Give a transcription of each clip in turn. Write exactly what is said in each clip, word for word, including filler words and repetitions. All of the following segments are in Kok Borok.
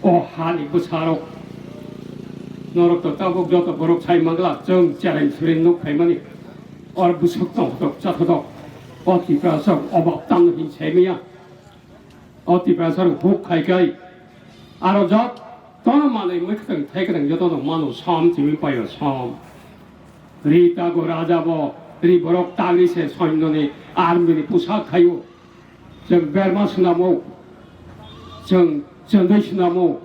O hani bwsarok, norok to tabuk joto borok sai mangla, chwng chereng swrwng nuk phaimani. Or bwswk tongthok chathodok, o Tiprasarok obak tangno hin sai maya. O Tiprasarok huk khai khai, aro jotono manwi mwkhwtwng thaikwrwng jotono mano som chimi paio som. Ri tago raja bo, ri borok tagri se soinoni army ni pusak khaio. Chwng berma swnamo, chwng chwndwi swnamo,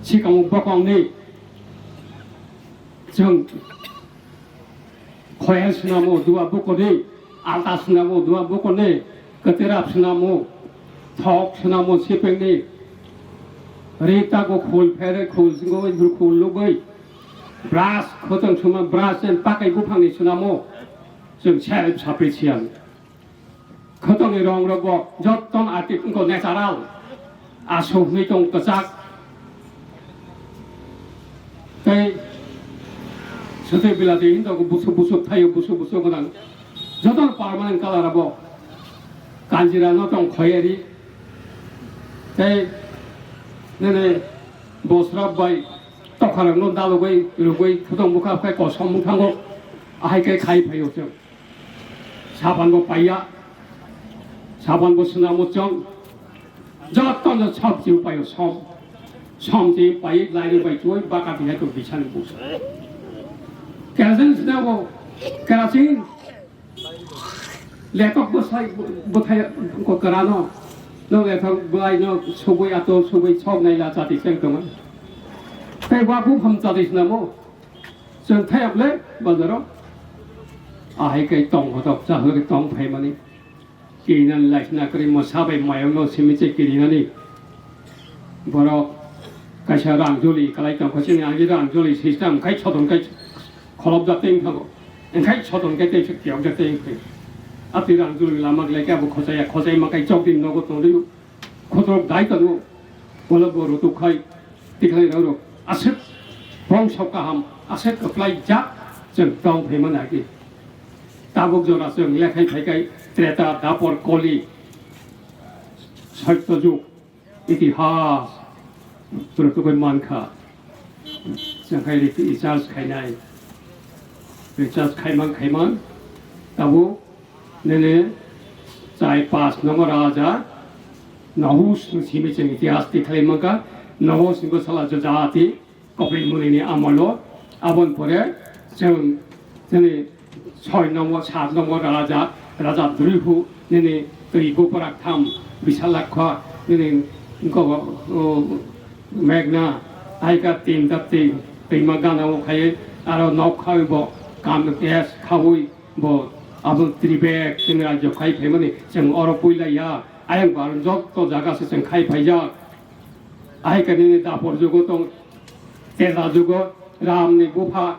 sikamo bokongni, chwng khoya swnamo, dua bukurni, alta swnamo, dua bukurni, kwtwrap swnamo, thok swnamo, sipengni, ri tago khul phere, khul jingwi, khul lugwi, brush, khotong swnamo, brush, and pakai buphangni swnamo, chwng self sufficient. Khotongni rong rok bo jotto no atik wngkha natural. Aswk hwnwi tong kwchak. Tei swtwi bilati hinwi tongo busuk busuk thaio, busuk busuk gwnang. Joto no permanent colour abo kanjira no tong khoyari. Tei nini bosrok bai tokharok no dalogwi rwgwi khotong bwkha khai kosom wng thango. Ahai khe khai phaio chwng. Saban bo paiya, saban bo swnamo chwng, joto no sob jiu paio som, som jiu pai lairok bai chuwi baka bihai to bisani busa. Kerosene swnamo, kerosene, letok bwsai bwthai ko kwrano, no letok bwlai no subui ato subui sok naila chati cheng tongo. Tei wa buphang chati swnamo, chwng thayok le bazaro. Ahai kai tong hotok chahwk tong phaimani. Kirinani laisna kwrwi mosa bai mayungno simi che kirinani. Borok kaisa rang joli kalai tong kho chini agi rang joli system khai chodon khai kholop jak tei wngkhago. Engkhai chodon khai tei kiyok jak tei wngkhe. Atwi rang joli lama glai khe abo khochaya, khochai ma kai chok din nogo tong rio. Khotorok dai tano, bolok bo rutuk khai, tikhlai rok rok, aswk bongso kaham, aswk kwplai jak chwng tong phaima nai di. Tabuk jora chwng lekhai phai khai Treta, Dapor, Koli, Satya jug, itihas, rutuk bai mankha. Chwng khai recharge khainai, recharge khaiman khaiman, tabuk nini chai pas number raja Nahus ni simi chwng itihas tikhlai mankha. Nahus ni bwsala Jajati Kopil Muni ni amolo, aboni pore chwng chini soi number, sat number raja, raja Drihu nini twi buprak tham Bisalakha nini go, o, Meghna, aika tin ta tin, twima gana o khai, aro nok khai bo kam gas khaui bo, abo tribek chini rajyo khai phaimani, chwng oro puila ya, ayang bar jotto jaga se chwng khai phaijak. Aika nini Dapor jugo tong, Treta jugo, Ram ni bupha,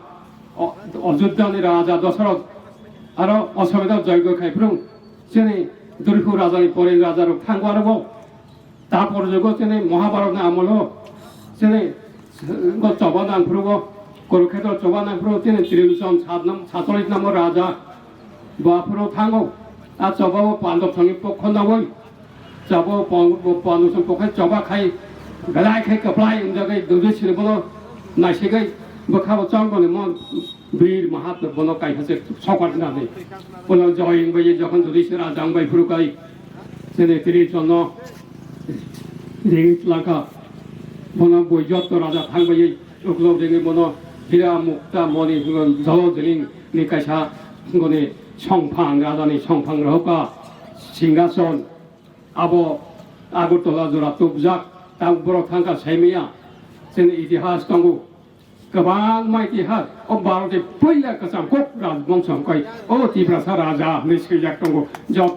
o-, Ajodhya ni raja Dasarath, aro Ashwamedha joigo khai phuru, chini Drihu raja ni pore raja rok thango aro bo. Dapor jugo chini Mahabharat ni amolo chini go choba nang phuru go, Kurukhetra choba nang phuru chini Tribhishon sat nam-, satcholish number raja bo aphuru thango. A choba bo Pandab thani pokho nangoi. Choba bo Pan-, bo Pandab thani pokho choba khai belai khai kwplai wngjagai dujui sini bono naisigoi bwkha bo chongoni mon. Bir Mahatma bono kaisa se sokar nani. Bono joy wngbai jokhon Judisthira jangbai phuru kai. Chini tiri chono ring laka. Bono boi jotto raja thangbai uklok ringi bono hira mukta moni jolo jiling ni kaisa goni songphang raja ni songphang rohoka singhason abo Agartala jora tubjak tang borok thangka saimaya. Chini itihas tongo. Kwbangma itihas, o Bharatni puila kwcham kuk rajbongso hwnkhe o Tiprasa raja hwnwi swijak tongo. Joto